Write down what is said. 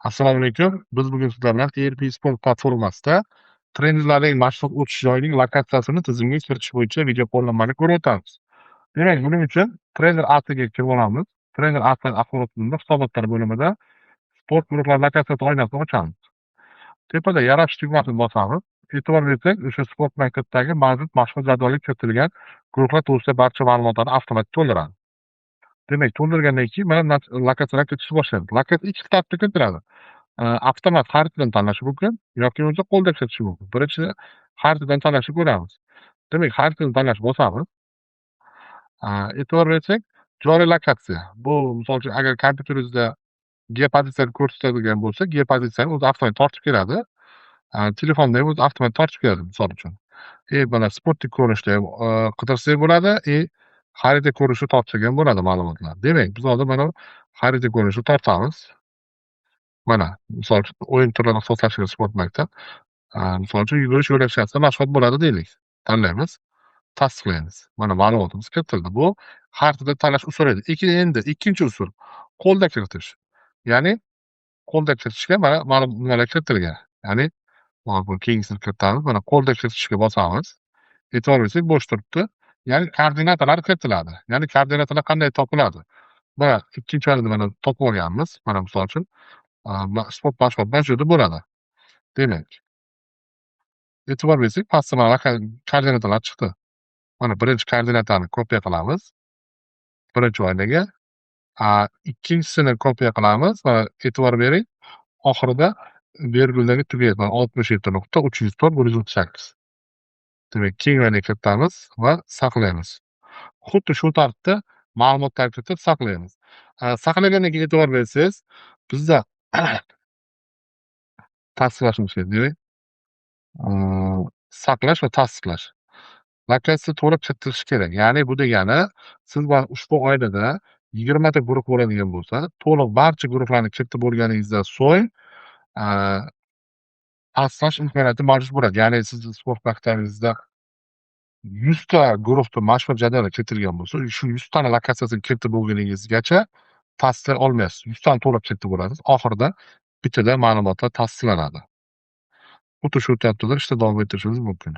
Assalomu alaykum. Biz bugun sizlar bilan ERP Sport platformasida trenerlarning mashg'ulot o'tish joyining lokatsiyasini tizimga kiritish bo'yicha video qo'llanmani ko'rib o'tamiz. Demak, buning uchun trener atiga kirib olamiz. Trener ati axborot tizimida hisobotlar bo'limida sport guruhlari lokatsiyasi oynasini ochamiz. Tepada yaratish tugmasini bosamiz. E'tibor bersak, o'sha sport maktabidagi mavjud mashg'ulot jadvaliga kiritilgan guruhlar to'g'risida barcha ma'lumotlarni avtomatik to'ldiradi. Demak, to'ldirgandan keyin mana lokatsiyalar kiritishni boshlaymiz. Lokatsiya ikki tartibda kiritiladi. Avtomat xaritadan tanlash mumkin yoki bo'lmasa qo'lda kiritish mumkin. Birinchi xaritadan tanlashni ko'ramiz. Demak, xaritadan tanlash bosamiz. E'tibor bersak, joriy lokatsiya. Bu misol uchun, agar kompyuteringizda geopozitsiyani ko'rsatadigan bo'lsa, geopozitsiyani o'zi avtomatik tortib keladi. Telefonda ham o'zi avtomatik tortib keladi, misol uchun. И mana sputnik ko'rinishda ham qidirsak bo'ladi, и xarita ko'rinishida tortsak ham bo'ladi ma'lumotlar. Demak, biz hozir mana xarita ko'rinishida tortamiz. Mana, misol uchun, o'yin turlari ixtisoslashgan sport maktab. Misol uchun, yugurish yo'lakchasida mashg'ulot bo'ladi deylik. Tanlaymiz, tasdiqlaymiz. Mana ma'lumotimiz kiritildi. Bu xaritada tanlash usuli edi. Endi ikkinchi usul qo'lda kiritish. Ya'ni qo'lda kiritishga mana nimalar kiritilgan. Ya'ni hozir buni keyingisini kiritamiz. Mana qo'lda kiritishga bosamiz. E'tibor bersak, bo'sh turibdi. Ya'ni koordinatalar kiritiladi. Ya'ni koordinatalar qanday topiladi? Mana ikkinchi marta mana topib olganmiz. Mana misol uchun, sport mashg'ulot mana shu yerda bo'ladi. Demak, e'tibor bersak, pastda mana koordinatalar chiqdi. Mana birinchi koordinatani kopiya qilamiz. Birinchi oynaga. Ikkinchisini kopiya qilamiz va e'tibor bering, oxirida verguldagi tugaydi. Mana 67.304 138. Demak, keyingi oynaga kiritamiz va saqlaymiz. Xuddi shu tartibda ma'lumotlar kiritib saqlaymiz. Saqlagandan keyin e'tibor bersangiz, bizda tasdiqlashimiz kerak. Demak, saqlash va tasdiqlash. Lokatsiya to'liq kiritilishi kerak. Ya'ni bu degani, siz mana ushbu oilada 20 ta guruh bo'ladigan bo'lsa, to'liq barcha guruhlarni kiritib bo'lganingizdan so'ng, tasdiqlash imkoniyati mavjud bo'ladi. Ya'ni sizni sport maktabingizda 100 ta guruhni mashg'ulot jadvali kiritilgan bo'lsa, shu 100 tani lokatsiyasini kiritib bo'lguningizgacha tasdiqlay olmaysiz. 100 tani to'liq kiritib bo'lasiz. Oxirida bittada ma'lumotlar tasdiqlanadi. Xuddi shu tartibda ishda davom ettirishimiz mumkin.